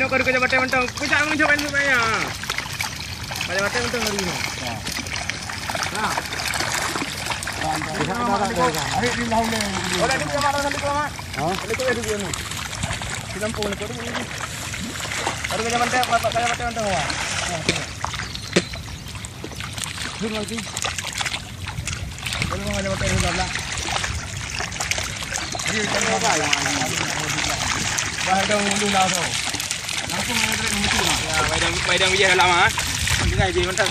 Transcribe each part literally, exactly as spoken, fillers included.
Kau ada kerja batai mantong. Kau jangan mencoba itu banyak. Kerja batai mantong hari ini. Ya. Nah. Hari di Lahulé. Kau dah ada kerja malam nanti kau, Mak? Hah? Ada kerja di mana? Di kampung ni, kau ada kerja. Ada kerja batai, batai, kerja batai mantong, Mak. Ya, ya. Jun lagi. Kalau mau ada pakai roda belah. Dia kan roda. Wah, ada mundur lah tu. Langsung main trek mundur lah. Ya, baidang, baidang bijih dalam ah. Dengar je mantap.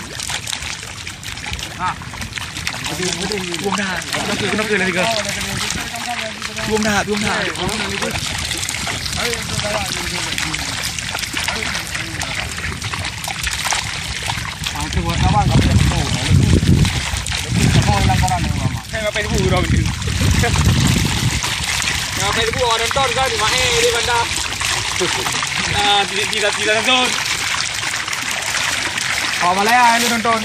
Ha. Buông thả. Kena ke, kena ke lagi ke? Buông thả, buông thả. Hai, ngapai debu orang tu? Ngapai debu orang nonton kan? Main di bandar. Ah, tidak, tidak, tidak nonton. Awak Malaya yang nonton.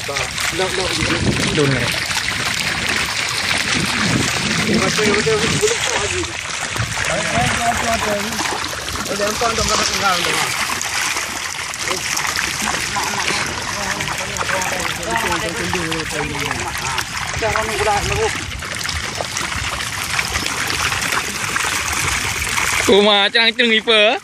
Dong, dong. Dong, dong. Dia masuk, dia masuk, dia masuk lagi. Ada yang kau dah berapa tinggal tu? Uma cang ceng ipe.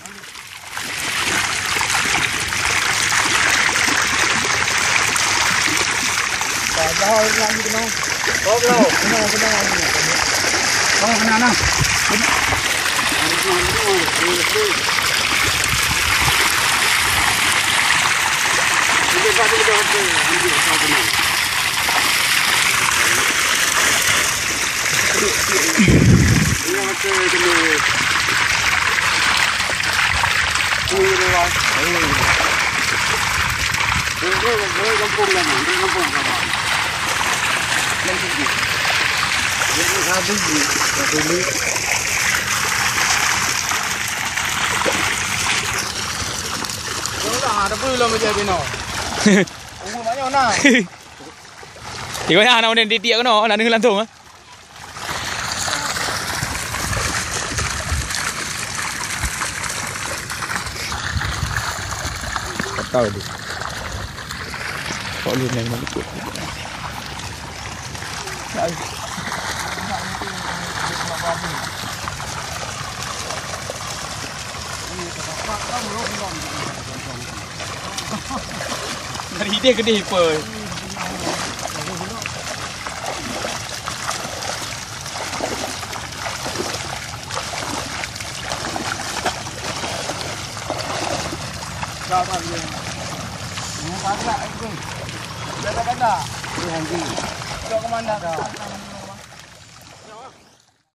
Tiga na udah titik kena, na dengar langsung ah. Kata dia. Kok lu main main ikut. Dari dia gede pun. Kau tak boleh. Ini tak ada, eh, tu. Dah tak ada. Ini Haji. Kau ke mana? Ada.